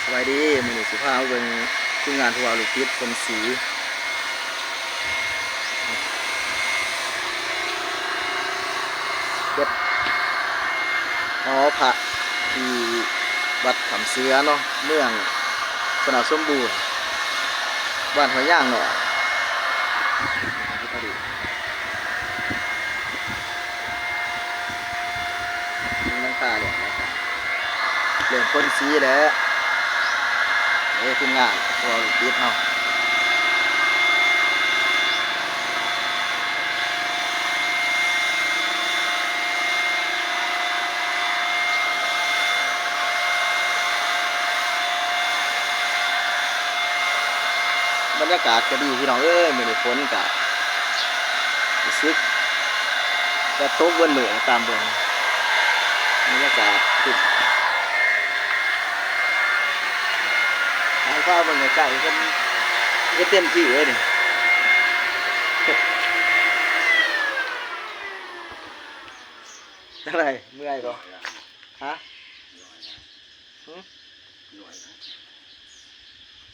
ສະບາຍດີ ມື້ນີ້ຊິພາມາເບິ່ງທີມງານຜູ້ວ່າວລູກຕິດເພິ່ນສີ ເຮັດຫໍພະທີ່ວັດຖ້ຳເສືອເນາະ ເມືອງຊະນະສົມບູນ ບ້ານຫ້ວຍຍາງນ້ອຍ. ເບິ່ງຫຼັງຄາແລ້ວນະ ເລີ່ມພົ່ນສີແລ້ວ ເອີ ທີມງານພວກລູກຕິດເຮົາ. ບັນຍາກາດກໍດີພີ່ນ້ອງເອີຍ ມື້ນີ້ຝົນກໍຮູ້ສຶກວ່າຕົກເບິດມື້ ຕາມເບິ່ງບັນຍາກາດຂຶ້ນ ໃຫ້ພາເບິ່ງໃກ້ໆ ເພິ່ນເຮັດເຕັມທີ່ເລີຍນີ້. ຈັ່ງໃດ ເມື່ອຍບໍ່? ຮະ? ຫື?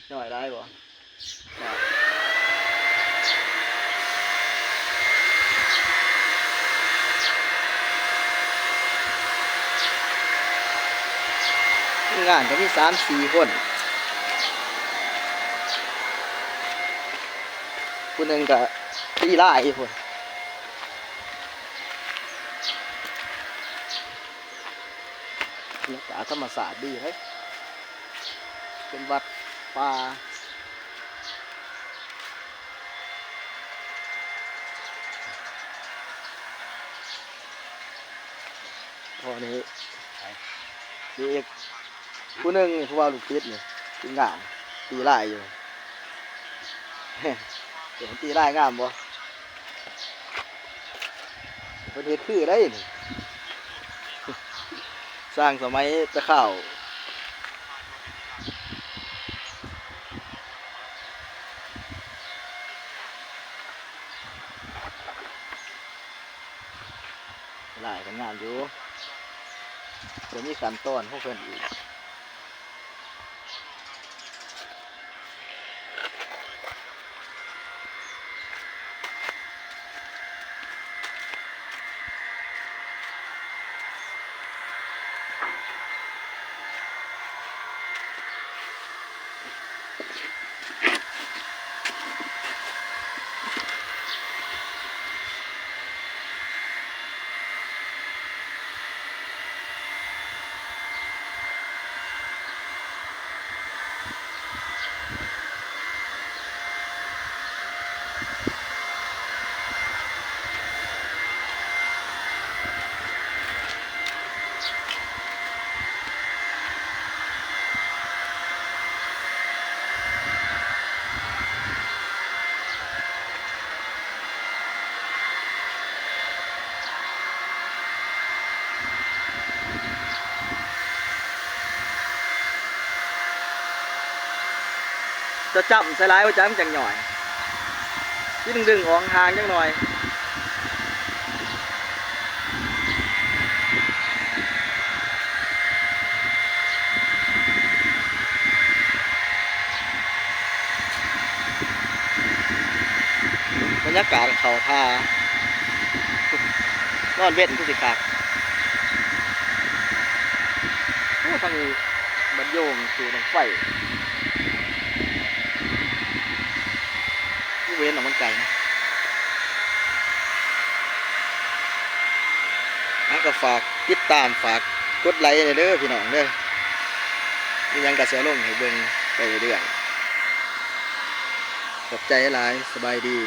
ຫຍ້ອຍຫຼາຍບໍ່? ທີມງານກໍມີສາມສີ່ຄົນ ຜູ້ໜຶ່ງກໍຕີລາຍຢູ່ພຸ້ນ. ບັນຍາກາດທຳມະຊາດດີເດ້ ເປັນວັດປ່າ ໂອ້ ນີ້ ນີ້ອີກຜູ້ໜຶ່ງ ຜູ້ວ່າວລູກຕິດນີ້ ທີມງານ ຕີລາຍຢູ່ ເຫັນມັນຕີລາຍງາມບໍ່? ເພິ່ນເຮັດຄືໄດ໋ນີ້ ສ້າງສະໄໝແຕ່ຄາວ ລາຍກໍງາມຢູ່ ກໍມີຂັ້ນຕອນຂອງເພິ່ນອີກ. ຈະຈ້ຳໃສ່ຫຼາຍບໍ່ຈັກ ມັນຈັ່ງຫຍ້ອຍ ຊິດຶງໆອອກຫ່າງຈັກໜ່ອຍ. ບັນຍາກາດເຂົ້າທ່າ ນອນເວັນຄືຊິຄັກ. ໂອ້ ທາງບ້ານໂຍງຄືບັ້ງໄຟ ຄືບໍ່ເຫັນດອກ ມັນໄກນະ. ອ່ະ ກໍຝາກຕິດຕາມ ຝາກກົດໄລແດ່ເດີພີ່ນ້ອງເດີ ມີຫຍັງກໍຊິເອົາລົງໃຫ້ເບິ່ງໄປເລື້ອຍໆ. ຂອບໃຈຫຼາຍ ສະບາຍດີ.